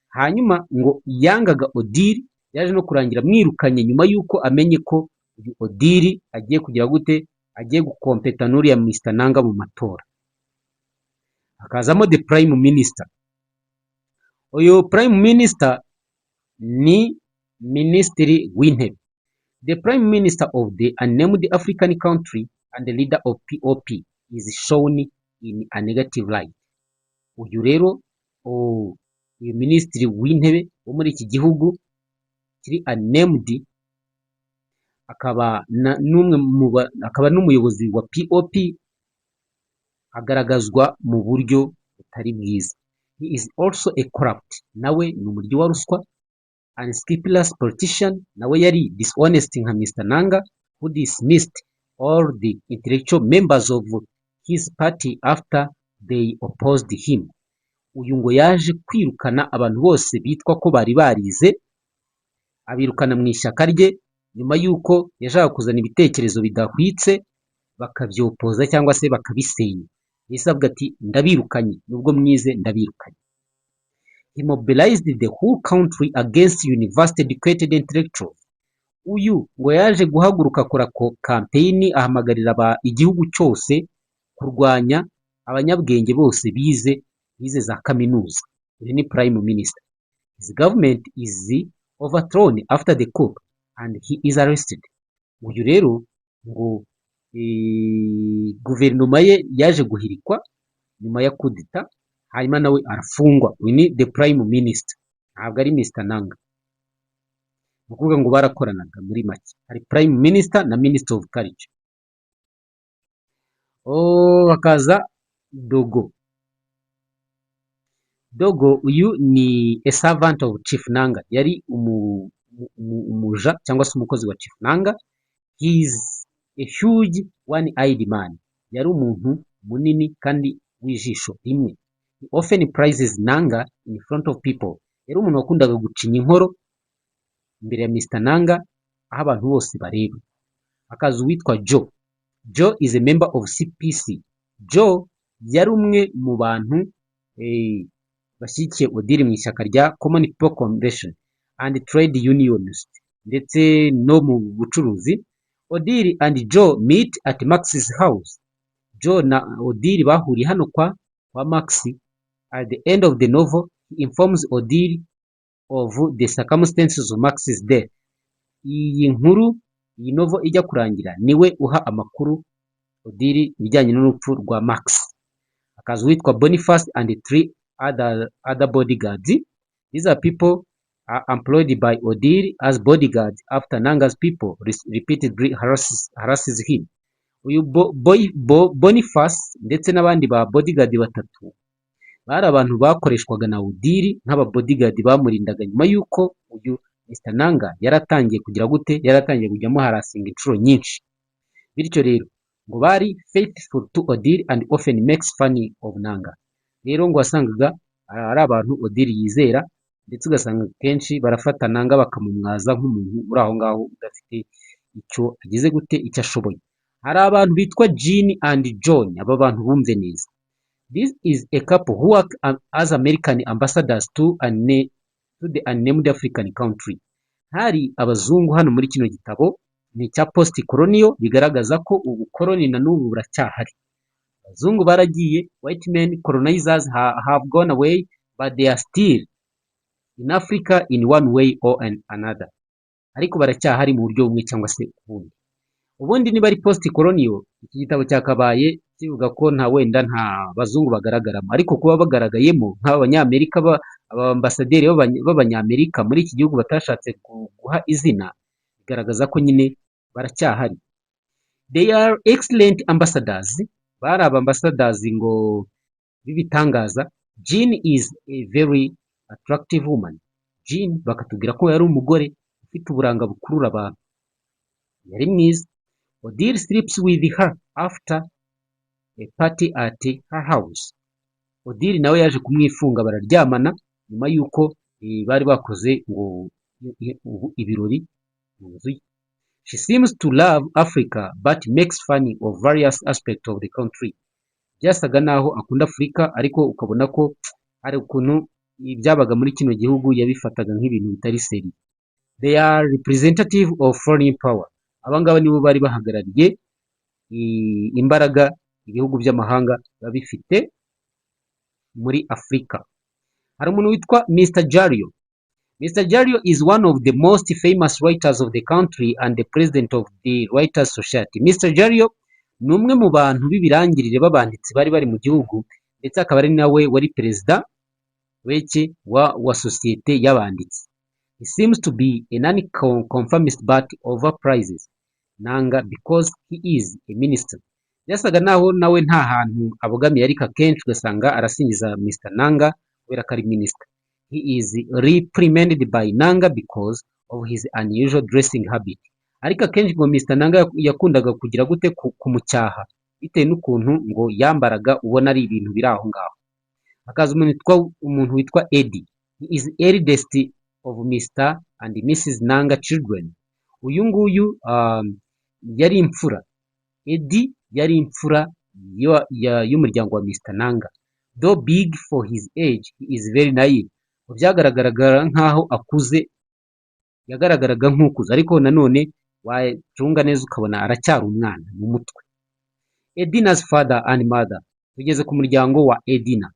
Hanyuma ngo yangaga Odili, yaje no kurangira amwirukanye nyuma y'uko amenye ko uyu Odili agiye kugira gute, agiye gukompeta n'uriya Mr Nanga mu matora. Hakazamo the Prime Minister. Uyu Prime Minister ni Minisitiri w'Intebe, the prime minister of the unnamed African country and the leader of POP, is shown in a negative light. Uyu rero, uyu minisitiri w'intebe wo muri iki gihugu kiri unnamed, akaba n'umwe mu akaba n'umuyobozi wa POP, agaragazwa mu buryo butari bwiza. He is also a corrupt, nawe ni umuryi wa ruswa, unscrupulous politician, nawe yari dishonest nka Mr Nanga, who dismissed all the intellectual members of his party after they opposed him. Uyu ngo yaje kwirukana abantu bose bitwa ko bari barize, abirukana mu ishyaka rye nyuma y'uko yashakaga kuzana ibitekerezo bidahwitse, bakabyopoza cyangwa se bakabisenya. Yahise avuga ati: "Ndabirukanye, nubwo mwize ndabirukanye." He mobilized the whole country against university educated intellectuals. Uyu ngo yaje guhaguruka akora campaign, ahamagarira igihugu cyose kurwanya abanyabwenge bose bize za kaminuza. Uyu ni prime minister. His government is overthrown after the coup and he is arrested. Uyu rero ngo guverinoma ye yaje guhirikwa nyuma ya kudeta, hanyuma nawe arafungwa. Uyu ni the prime minister, ntabwo ari Mr Nanga. Ni ukuvuga ngo barakoranaga muri make, hari prime minister na minister of culture. Oh, hakaza Dogo. Dogo uyu ni a servant of Chief Nanga, yari umuja cyangwa se umukozi wa Chief Nanga. He is a huge one eyed man, yari umuntu munini kandi w'ijisho rimwe. He often praises Nanga in front of people, yari umuntu wakundaga gucinya inkoro imbere ya Mr Nanga aho abantu bose bareba. Hakaza uwitwa Joe. Joe is a member of CPC. Joe yari umwe mu bantu bashyigikiye Odili mu ishyaka rya Common People Convention and trade unionist, ndetse no mu bucuruzi. Odili and Joe meet at Max's house. Joe na Odili bahuriye hano kwa Max. At the end of the novel, he informs Odili of the circumstances of Max's death. Iyi nkuru, iyi novel ijya kurangira, niwe uha amakuru Odili ibijyanye n'urupfu rwa Max. Hakaza uwitwa Boniface and three other bodyguards. These are people are employed by Odili as bodyguards after Nanga's people repeatedly harasses him. Uyu Boniface ndetse n'abandi ba bodyguard batatu bari abantu bakoreshwaga na Odili nk'aba bodyguard, bamurindaga nyuma y'uko uyu Mr Nanga yaratangiye kugira gute, yaratangiye kujya amuharasinga inshuro nyinshi. Bityo rero ngo bari faithful to Odili and often makes fun of Nanga. Rero ngo wasangaga ari abantu Odili yizera, ndetse ugasanga kenshi barafata Nanga bakamumwaza nk'umuntu uri aho ngaho udafite icyo agize gute, icyo ashoboye. Hari abantu bitwa Jean and John. Aba bantu bumve neza. This is a couple who work as American ambassadors to the unnamed African country. Hari abazungu hano muri kino gitabo, ni icya post colonial, bigaragaza ko ubukoloni na n'ubu buracyahari. Abazungu baragiye, white men colonizers have gone away, but they are still in Africa in one way or another. Ariko baracyahari mu buryo bumwe cyangwa se ubundi. Ubundi niba ari post colonial, iki gitabo cyakabaye kivuga ko nta wenda nta bazungu bagaragaramo, ariko kuba bagaragayemo nk'aba banyamerika, abambasaderi b'abanyamerika muri iki gihugu batashatse guha izina, bigaragaza ko nyine baracyahari. They are excellent ambassadors, bari abambassadors ngo b'ibitangaza. Jean is a very attractive woman. Jean bakatubwira ko yari umugore ufite uburanga bukurura abantu, yari mwiza. Odili sleeps with her after a party at her house. Odili nawe yaje kumwifunga bararyamana nyuma y'uko bari bakoze ngo ibirori mu nzu ye. She seems to love Africa but makes fun of various aspects of the country. Byasaga naho akunda Afurika, ariko ukabona ko hari ukuntu ibyabaga muri kino gihugu yabifataga nk'ibintu bitari sérieux. They are representative of foreign power. Aba ngaba nibo bari bahagarariye imbaraga ibihugu by'amahanga biba bifite muri Afurika. Hari umuntu witwa Mr Jalio. Mr. Jario is one of the most famous writers of the country and the president of the Writers Society. Mr. Jario ni umwe mu bantu b'ibirangirire b'abanditsi bari mu gihugu, ndetse akaba ari nawe wari perezida w'iki wa sosiyete y'abanditsi. He seems to be a non-conformist but overpraises Nanga because he is a minister. Byasaga naho nawe nta hantu abogamiye, ariko akenshi ugasanga arasingiza Mr. Nanga kubera ko ari minister. He is reprimanded by Nanga because of his unusual dressing habit. Ariko akenshi ngo Mr. Nanga yakundaga kugira gute? Kumucyaha bitewe n'ukuntu ngo yambaraga, ubona ari ibintu biri aho ngaho. Hakaza umuntu witwa Eddie. He is eldest of Mr. and Mrs. Nanga children. Uyu nguyu yari imfura. Eddie yari imfura y'umuryango wa Mr. Nanga. Though big for his age, he is very naive. Byagaragaraga nkaho akuze, yagaragaraga nk'ukuze, ariko nanone wacunga neza ukabona aracyari umwana mu mutwe. Edina's father and mother. Tugeze ku muryango wa Edina.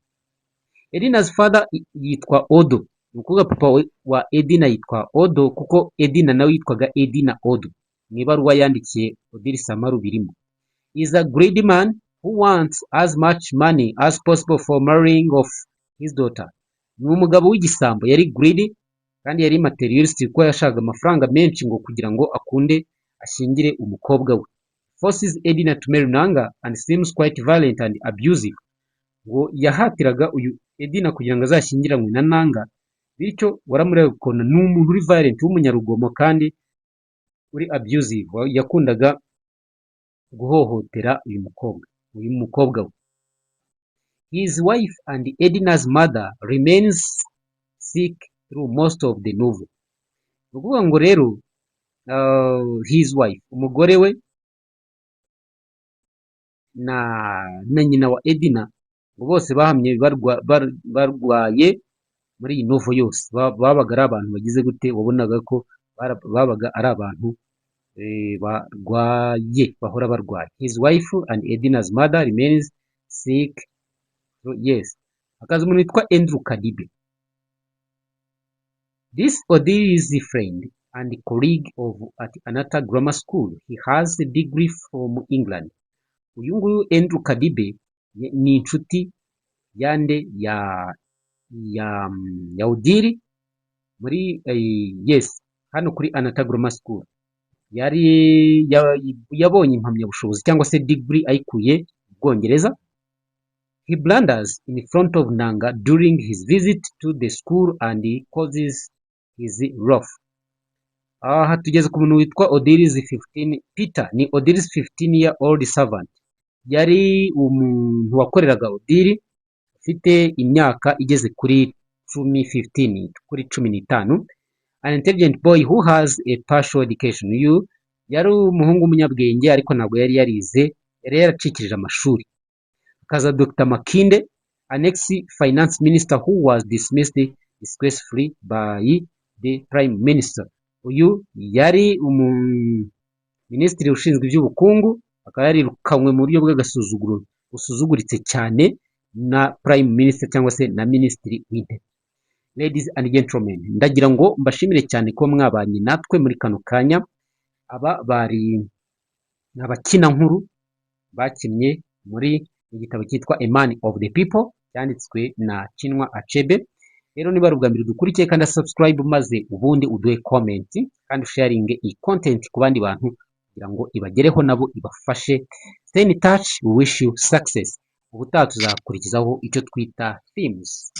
Edina's father yitwa Odo. Ni ukuvuga papa wa Edina yitwa Odo, kuko Edina nawe yitwaga Edina Odo. Mu ibaruwa yandikiye Odili Samalu birimo. Is a greedy man who wants as much money as possible for marrying off his daughter. Ni umugabo w'igisambo, yari greedy kandi yari materialist, kuko yashakaga amafaranga menshi ngo kugira ngo akunde ashyingire umukobwa we. Forces Edina to marry Nanga and seems quite violent and abusive. Ngo yahatiraga uyu Edina kugira ngo azashyingiranwe na Nanga, bityo waramureba ukabona ni umuntu uri violent, w'umunyarugomo kandi uri abusive, yakundaga guhohotera uyu mukobwa we. His wife and Edina's mother remains sick through most of the novel. Ni ukuvuga ngo rero his wife, umugore we, na nyina wa Edina, ngo bose bahamye barwaye muri iyi novel yose. Babaga ari abantu bagize gute? Wabonaga ko babaga ari abantu barwaye, bahora barwaye. His wife and Edina's mother remains sick. Yes, hakaza umuntu witwa Andrew Kadibe. This Odili's friend and colleague of at Anata Grammar School. He has a degree from England. Uyu nguyu Andrew Kadibe ni inshuti yande? Ya Odili muri yes, hano kuri Anata Grammar School. Yari yabonye impamyabushobozi cyangwa se degree ayikuye mu Bwongereza. He blunders in front of Nanga during his visit to the school and causes his wrath. Aha tugeze ku muntu witwa Odili's 15, Peter. Ni Odili's 15 year old servant. Yari umuntu wakoreraga Odili ufite imyaka igeze kuri 10, 15, kuri 15. An intelligent boy who has a partial education. Uyu yari umuhungu w'umunyabwenge, ariko ntabwo yari yarize, yari yaracikirije amashuri. Hakaza Dr. Makinde, an ex finance minister who was dismissed disgracefully by the prime minister. Uyu yari minisitiri ushinzwe iby'ubukungu, akaba yarirukanwe mu buryo bw'agasuzuguro busuzuguritse cyane na prime minister cyangwa se na minisitiri w'intebe. Ladies and gentlemen, ndagira ngo mbashimire cyane ko mwabanye natwe muri kano kanya. Aba bari abakinankuru bakinnye muri igitabo cyitwa A Man of the People cyanditswe na Chinua Achebe. Rero niba ari ubwa mbere dukurikiye, kandi subscribe, maze ubundi uduhe comment kandi usharinge iyi content ku bandi bantu kugira ngo ibagereho nabo ibafashe. Stay in touch, we wish you success. Ubutaha tuzakurikizaho icyo twita themes.